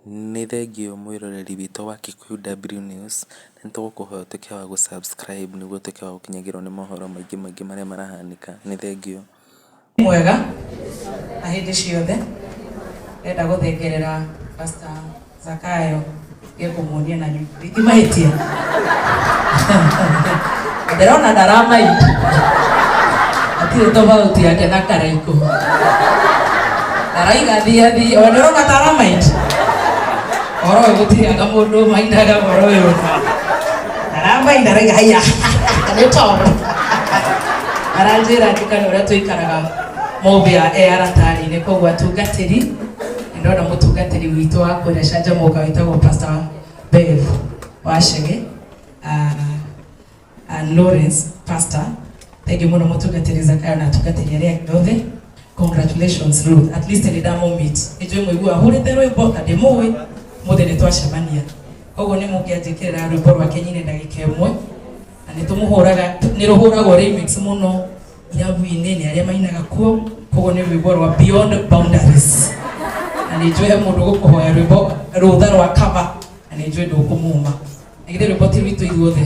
Nĩ thengiũ mwĩroreri witũ wa Kikuyu W News, nĩ tũgũkũhoya ũtuĩke wa gũ subscribe nĩguo ũtuĩke wa gũkinyagĩrwo nĩ mohoro maingĩ maingĩ marĩa marahanĩka. Nĩ thengiũ. Mwega na hĩndĩ ciothe ndenda gũthengerera Pastor Zakayo ngekũmuonia na ndingĩmahĩtia ndĩrona ndaramaindi hatirĩ tofauti yake na Karaikũ araiga thia thia o ndĩrona ta aramaindi ũhoro ũyũ gũtirĩ anga mũndũ maindaga ũhoro ũyũ aramainda araiga haiya nĩ tondũ aranjĩra njikane ũrĩa tũikaraga Mobia e aratarĩ-inĩ koguo atungatĩri nĩ ndona mũtungatĩri witũ wa kũrĩa Canjamũka wĩtagwo Pastor Bev Wachege and Lawrence Pastor. Thank you mũno mũtungatĩri Zakayo na atungatĩri arĩa angĩ othe. Congratulations Ruth. At least nĩ ndamũmeet. Nĩ njũĩ mũigua ahũrĩte rwĩmbo na ndĩmũĩ mũthĩ nĩ twacemania. Koguo nĩ mũngĩanjĩkĩrĩra rwĩmbo rwake nyine ndagĩka ĩmwe na nĩ tũmũhũraga nĩ rũhũragwo remix mũno irabu-inĩ nĩ arĩa mainaga kuo koguo nĩ rwĩmbo rwa Beyond Boundaries na nĩ njũĩ he mũndũ gũkũhoya rwĩmbo rũtha rwa cover na nĩ njũĩ ndũkũmuma na githĩ rwĩmbo ti rwitũ ithuothe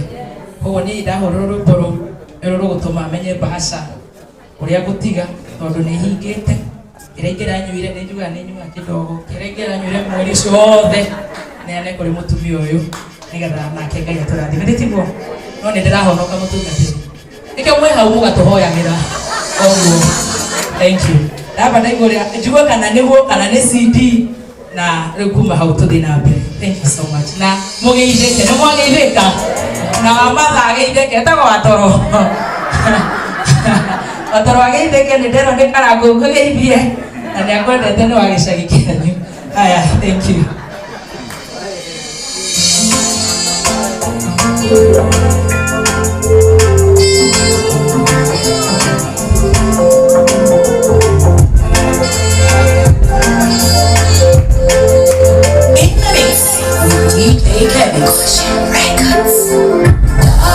koguo niĩ ndahũrĩrwo rwĩmbo rũu nĩ rũgũtũma menye bahasha ũrĩa ngũtiga tondũ nĩ hingĩte kĩrĩa ingĩranyuire nĩ njugaga nĩ nyuaga kĩdogo kĩrĩa ingĩranyuire mweri ũcio wothe neane kũrĩ mũtumia ũyũ nĩgetha nake Ngai atũrathime nĩ tiguo no nĩ ndĩrahonoka mũtungatĩri nĩkĩo mwĩ hau mũgatũhoyagĩra koguo thank you ndamba ndaigua ũrĩa njigue kana nĩguo kana nĩ CD na rĩu kuma hau tũthiĩ na mbere thank you so much na mũgeithĩke nĩ mwageithĩka na wamatha ageithĩke etagwo watoro watoro ageithĩke nĩ nderwo nĩ karangũ ngũgeithie na nĩ akwendete nĩ wa gĩcagi kĩanyu haya thank you. In the mix with DJ Kevin Records.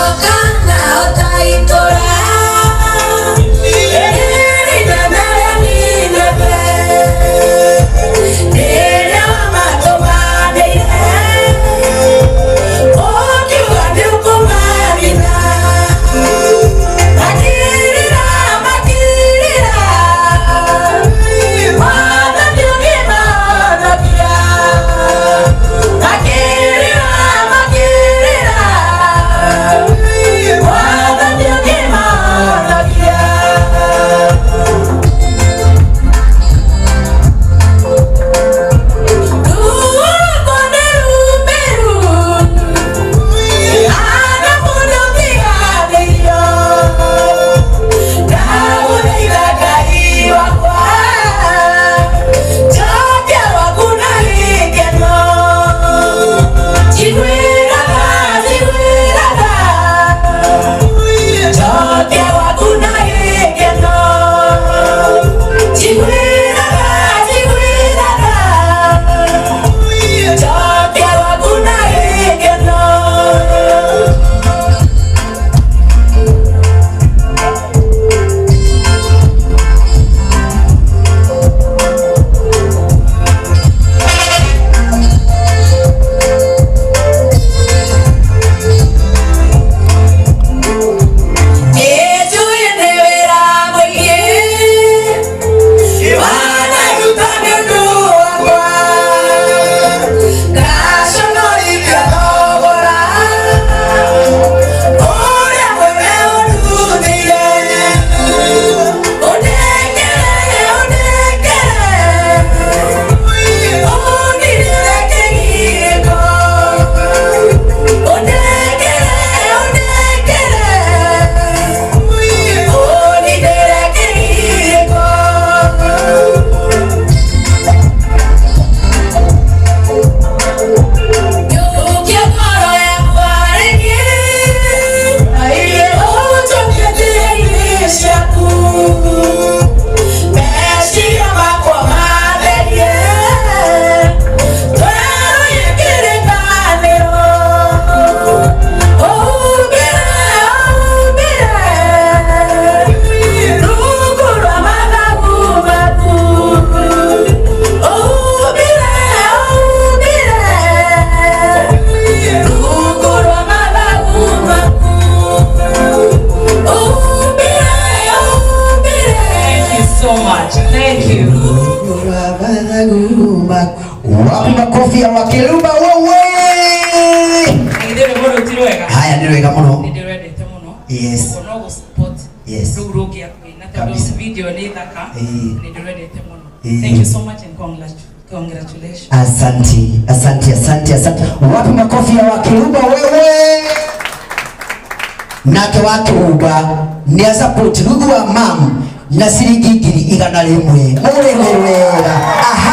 so much. Thank you. Wapi makofi ya Wakiluba wewe? Na githĩ rwĩmbo rũu ti rwega? Haya nĩ rwega mũno. Nĩ ndĩrwendete mũno. Yes. Ũguo no gũ-support Yes. rũu rũngĩ akũina tondũ Kabisa. video nĩ thaka. Ĩĩ. Nĩ ndĩrwendete mũno. Ĩĩ. Thank you so much and congratulations. Asante, asante, asante, asante. Wapi makofi ya Wakiluba wewe? Nake Wakiluba nĩ asupport Ruthu wa mam na ciringi 100,000. Mũrĩme wega. Aha.